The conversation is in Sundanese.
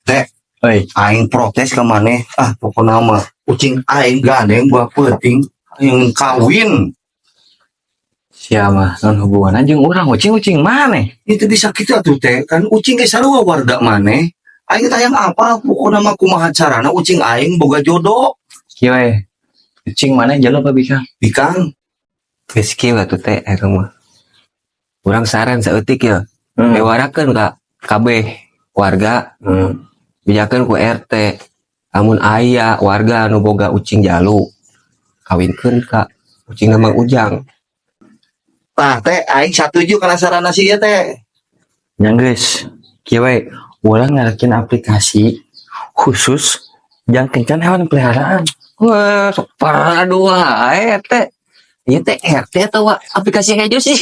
Teh, Oi, aing protes ke maneh. Ah, pokoknya mah ucing aing gandeng buah peuting yang kawin. Siapa non hubungan jeung urang, ucing-ucing maneh? Itu bisa kita tuh, Teh, kan ucing ge sarua warga maneh. Aing tayang apa, pokoknya mah kumaha carana ucing aing boga jodoh. Kieu we. Ucing maneh jalu apa bikang? Bikang. Geus kieu atuh, Teh, eta mah. Urang saran saeutik ya. Bewarakeun ka kabeh warga, bejakeun ku RT. Lamun aya warga anu boga ucing jalu, kawinkeun ka ucing Mang Ujang. Tah, Teh, aing satuju kana sarana sia, Teh. Nya geus. Kieu we, urang ngarekin aplikasi khusus jang kencan hewan peliharaan. Wah, sok paradu wae, Teh. Ieu teh RT atau aplikasi hejo sih?